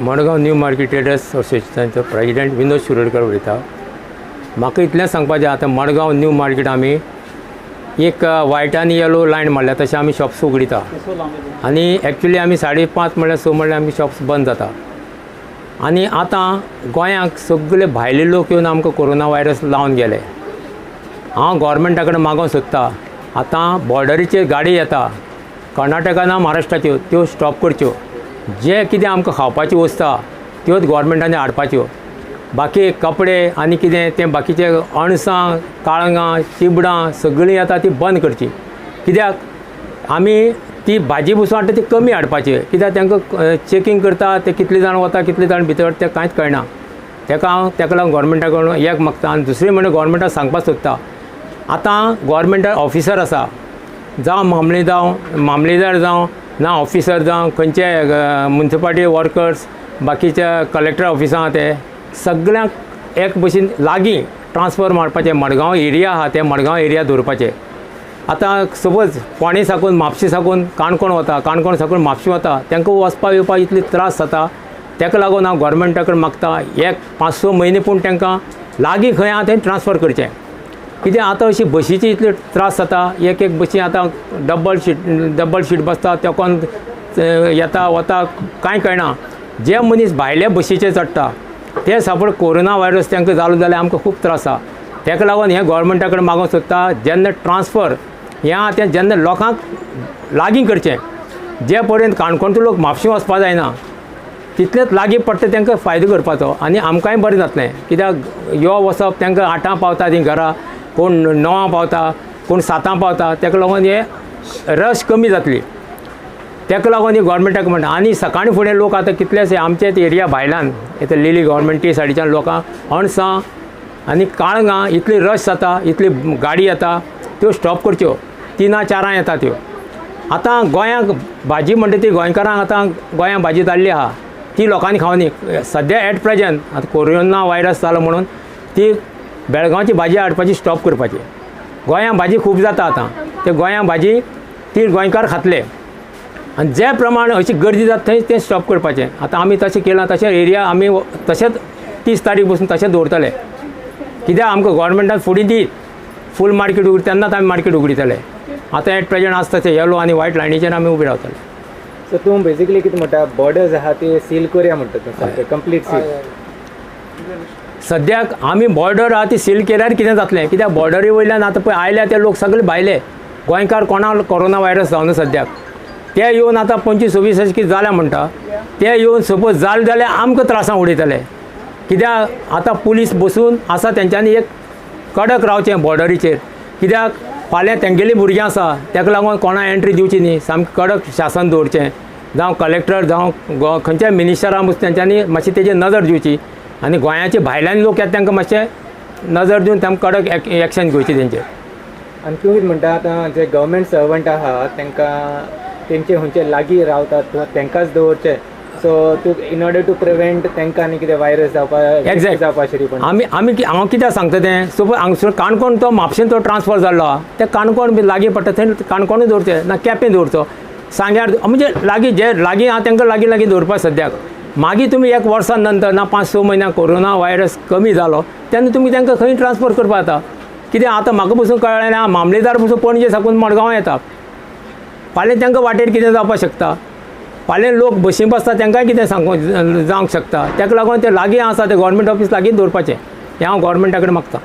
Madgaon new market traders असोसिएशनाचो president Vinod Shirodkar उलयता. म्हाका इतलेंच सांगपाचें, आतां मडगांव न्यू मार्केट आमी एक वायट आनी येलो लायन मारल्या, तशें आमी शॉप्स उगडिता आनी एक्चुली आमी 5:30 म्हणल्यार 6 म्हणल्यार आमचे शॉप्स बंद जाता. आनी आतां गोंयांक सगळे भायले लोक येवन आमकां कोरोना व्हायरस लावन गेले. हांव गोवोरमेंटा कडेन मागोवंक सोदता, आतां बॉर्डरीचेर गाडी येता कर्नाटका ना महाराष्ट्राच्यो, त्यो स्टॉप करच्यो. जे कितें आमकां खावपाच्यो वस्तू आहा त्योच गोवोरमेंटान हाडपाच्यो. बाकी कपडे आनी कितें तें बाकीचे अणसां, काळंगां, चिबडां सगळीं येता ती बंद करची. कित्याक आमी ती भाजी बसून हाडटा ती कमी हाडपाची, कित्याक तांकां चॅकींग करता ते कितले जाण वता कितले जाण भितर तें कांयच कळना. ताका हांव ताका लागून गोवोरमेंटा कडून एक मागता. आनी दुसरें म्हणल्यार गोवोरमेंटाक सांगपाक सोदता, आतां गोवोरमेंटा ऑफिसर आसा, जावं मामलेदार जावं ना ऑफिसर जावं खंयचे मुन्सिपालिटी वर्कर्स, बाकीच्या कलेक्टर ऑफिसां आहा ते सगळ्यांक एक भशेन लागीं ट्रान्सफर मारपाचें. मडगांव एरिया आहा ते मडगांव एरिया दवरपाचे. आतां सपोज फोंडें साकून म्हापशें साकून काणकोण वता, काणकोण साकून म्हापशें वता, तांकां वचपा येवपाक इतले त्रास जाता. ताका लागून हांव गोवोरमेंटा कडेन मागता, एक 5-6 म्हयने पूण तांकां लागीं खंय आहा थंय ट्रान्सफर करचें. कित्याक आतां अशी बशीची इतले त्रास जाता, एक एक बशी आतां डबल शीट बसता, तेकोन येता वता कांय कळना. जे मनीस भायले बशीचेर चडटा ते सापड कोरोना व्हायरस तांकां जालो जाल्यार आमकां खूब त्रास आहा. ताका लागून हें गोवोरमेंटा कडेन मागोवंक सोदता, जेन्ना ट्रान्सफर हें आहा तें जेन्ना लोकांक लागीं करचें, जे पर्यंत काणकोणचो लोक म्हापशें वचपा जायना तितलेंच लागीं पडटा तांकां फायदो करपाचो आनी आमकांय बरें जातलें. कित्याक यो वचप तांकां 8 पावता तीं घरा, कोण 9 पावता, कोण 7 पावता, ताका लागून हे रश कमी जातली. ताका लागून ही गोवोरमेंटाक म्हणटा. आनी सकाळीं फुडें लोक आतां कितलेशे आमचेच एरिया भायल्यान येता, लिली गव्हर्मेंट टी सायडीच्यान लोकांक अणसां आनी काळंगां इतली रश जाता, इतली गाडी येता, त्यो स्टॉप करच्यो. 3 4 येता त्यो. आतां गोंयांक भाजी म्हणटा ती गोंयकारांक आतां गोंयांक भाजी जाल्ली आहा ती लोकांनी खावनी. सद्या एट प्रेजंट आतां कोरोना व्हायरस जालो म्हणून ती बेळगांवची भाजी हाडपाची स्टॉप करपाची. गोंयांक भाजी खूब जाता आतां, ते गोंयांक भाजी ती गोंयकार खातले आनी जे प्रमाण अशी गर्दी जाता थंय तें स्टॉप करपाचें. आतां आमी तशें केलां, तशें एरिया आमी तशेंच 30 तारीख पसून तशें दवरतले. कित्याक आमकां गोवोरमेंटान फुडें दीत फूल मार्केट उगडी तेन्नाच आमी मार्केट उगडितले. आतां एट प्रेजंट आसा तशें येलो आनी व्हायट लायनीचेर आमी उबे रावतले. सो तूं बेसिकली कितें म्हणटा, बॉर्डर्स आहा ते सील करया म्हणटा तूं, सारकें कंप्लीट सील? सद्याक आमी बॉर्डर आहा ती सील केल्यार कितें जातलें? कित्याक बॉर्डरी वयल्यान आतां पळय आयल्या ते लोक सगळे भायले गोंयकार कोणाक कोरोना व्हायरस जावना सद्याक. ते येवन आतां 25 26 अशें कितें जाल्या म्हणटा, ते येवन सपोज जाले जाल्यार आमकां त्रासां उडयतले. कित्याक आतां पुलीस बसून आसा, तेंच्यांनी एक कडक रावचें बॉर्डरीचेर. कित्याक फाल्यां तेंगेलीं भुरगीं आसा, ताका लागून कोणा एंट्री दिवची न्ही. सामकें कडक शासन दवरचें, जावं कलेक्टर जावं खंयच्याय मिनिस्टरां बसून तेंच्यांनी मातशी तेजेर नजर दिवची आनी गोंयाचे भायल्यान लोक येता तांकां मातशें नजर दिवन तांकां कडक एक्शन घेवची तेंचेर. आनी तूं कितें म्हणटा, आतां जे गव्हर्मेंट सर्वंट आहा तांकां तेंचे खंयचे लागीं रावतात तांकांच दवरचे, सो तूं इन ऑर्डर टू प्रिवेंट तांकां आनी कितें व्हायरस जावपा एक्झॅक्ट जावपा शरी पण. आमी आमी हांव कित्याक सांगता तें, सपोज हांगसर काणकोण तो म्हापशेन तो ट्रान्सफर जाल्लो आहा, ते काणकोण बी लागीं पडटा थंय काणकोणूय दवरचें ना केपें दवरचो, सांग्यार, म्हणजे लागीं जे लागीं आहा तांकां लागीं लागीं दवरपाक सद्याक. मागीर तुमी एक वर्सा नंतर ना 5-6 म्हयन्याक कोरोना व्हायरस कमी जालो तेन्ना तुमी तांकां खंय ट्रान्सफर करपाक जाता. कित्याक आतां म्हाका पसून कळ्ळें ना, मामलेदार पसून पणजे साकून मडगांव येता, फाल्यां तांकां वाटेर कितें जावपाक शकता, फाल्यां लोक बशीन बसता तांकांय कितें सांगूंक जावंक शकता. ताका लागून ते लागीं आसा ते गव्हर्मेंट ऑफिस लागीं दवरपाचें हें हांव गव्हर्मेंटा कडेन मागता.